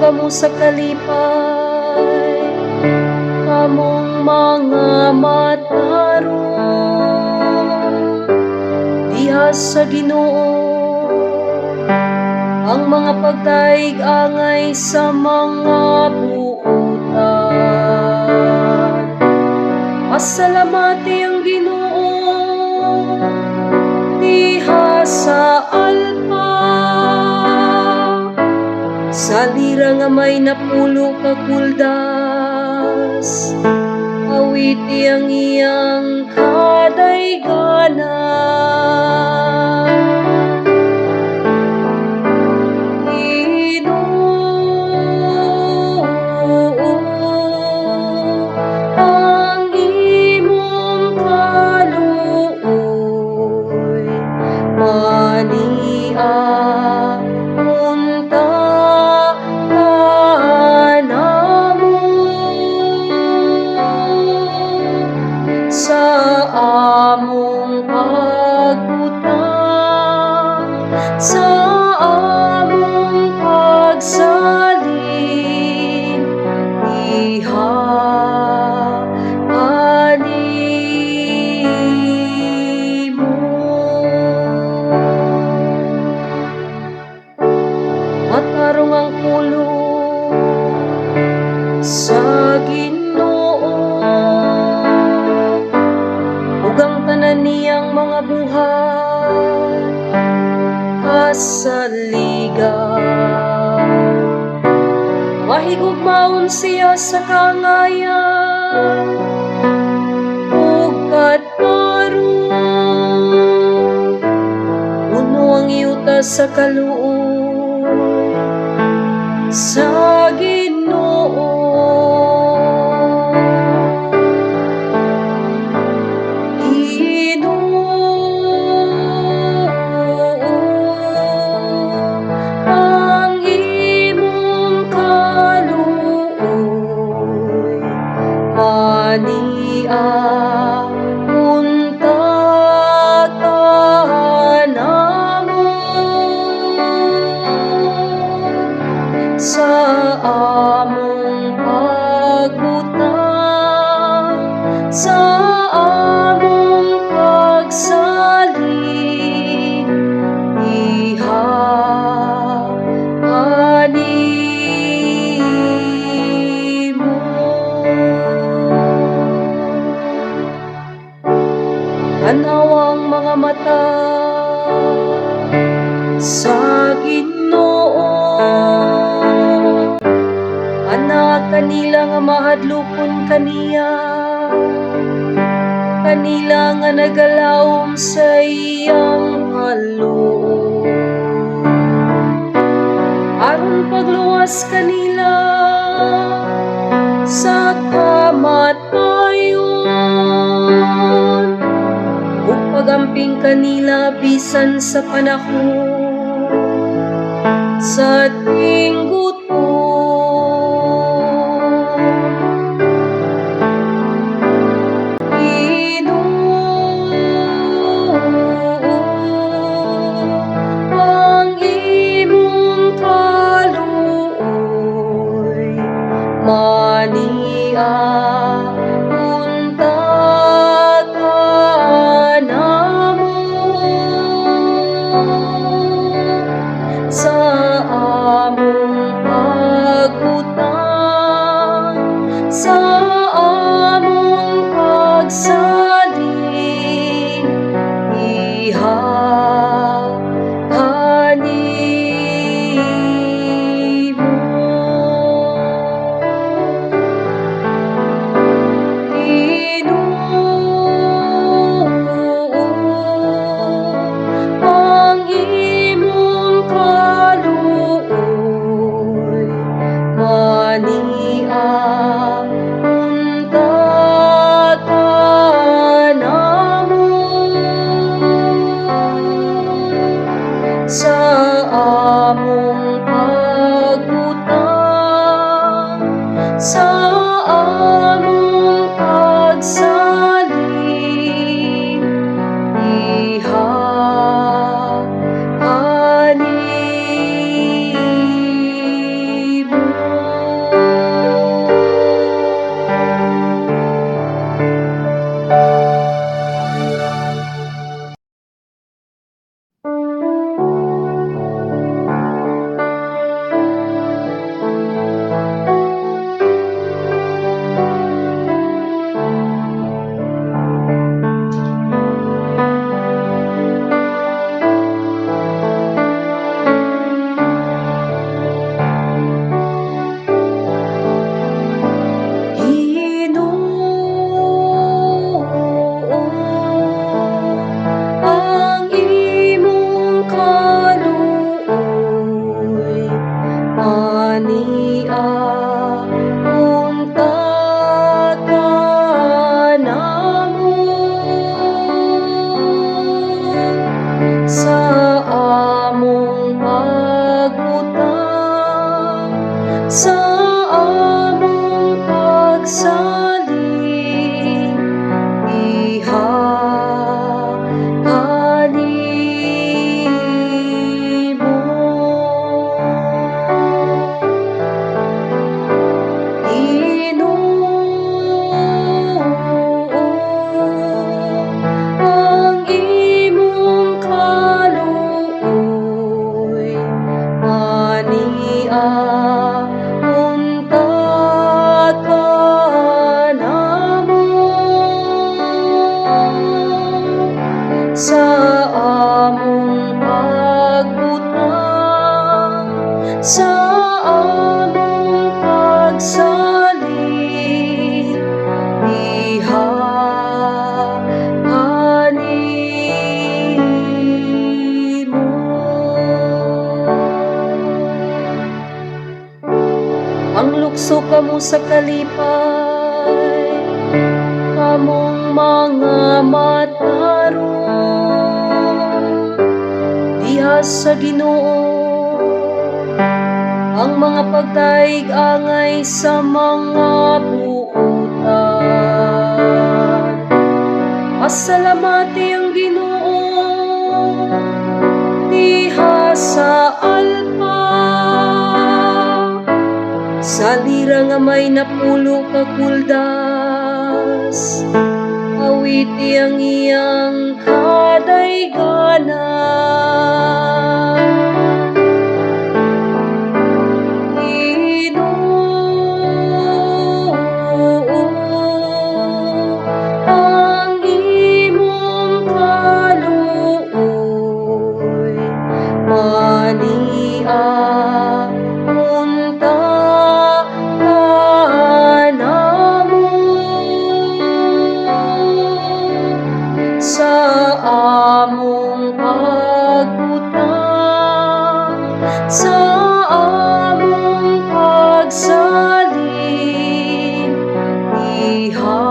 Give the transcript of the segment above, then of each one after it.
Kamo sa kalipay, kamong mga matarong, diha sa Ginoo. Ang mga pagdayeg angay sa mga buotan. Pasalamati ang Ginoo diha sa alpa, sa lira nga may 90 ka kuldas. Awiti ang iyang kadayganan. Ginoo, ang imong kaluoy mania unta kanamo sa among pagbutang, sa among pagsalig diha kanimo. Matarong ang pulong sa Ginoo, ug ang tanan niyang mga buhat kasaligan. Mahigugmaon siya sa kaangayan ug katarong. Puno ang yuta sa kaluoy sa Ginoo. Ginoo, ang imong kaluoy mania unta kanamo sa among pagbutang, sa among pagsalig diha kanimo. Tan-aw ang mga mata sa Ginoo ana kanila nga mahadlokon kaniya, kanila nga nagalawom sa iyang kaluoy, aron pagluwas kanila sa kamatayon ug pagamping kanila bisan sa panahon sa tinggutom. Ginoo, ang imong kaluoy mania unta kanamo sa among pagbutang, sa among pagsalig diha kanimo. Ginoo, ang imong kaluoy mania unta kanamo sa among pagbutang, sa among pagsalig diha kanimo. Sa among pagbutang, sa among pagsalig diha kanimo. Panglukso kamo sa kalipay, kamong mga matarong, diha sa Ginoo, ang mga pagtaig angay sa mga buutan. Pasalamati ang Ginoo diha sa alpa, sa lira nga may 90 ka kuldas. Awiti ang iyang kadayganan. Ginoo, ang imong kaluoy mania unta kanamo sa among pagbutang, sa among pagsalig diha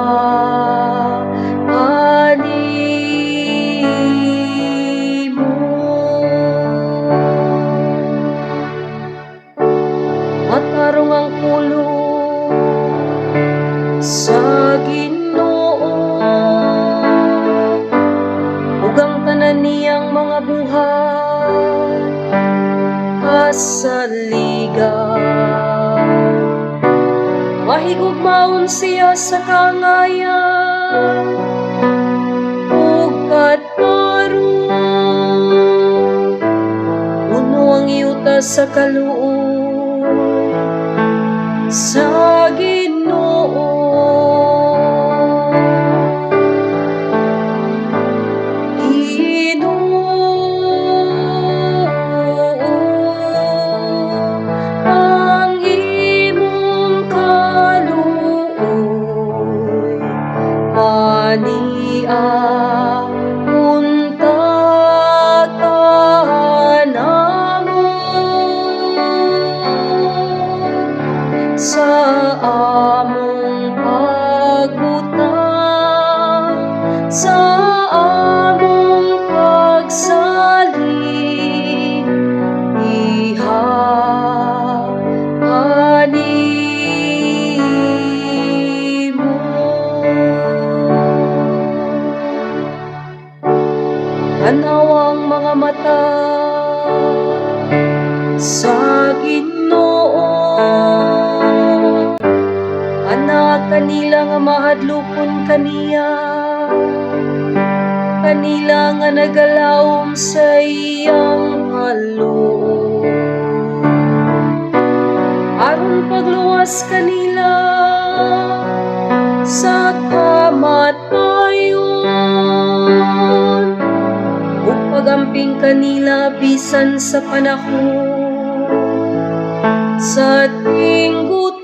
kanimo. Matarong ang pulong sa Ginoo, ug ang tanan niyang mga buhat kasaligan. Mahigugmaon siya sa kaangayan ug katarong. Puno ang yuta sa kaluoy sa Ginoo. Ginoo, ang imong kaluoy mania unta kanamo sa among pagbutang, sa among pagsalig diha kanimo. Tan-awa ang mga mata sa Ginoo ana kanila nga mahadlokon kaniya, kanila nga nagalawom sa iyang kaluoy, aron pagluwas kanila sa kamatayon ug pagamping kanila bisan sa panahon sa tinggutom.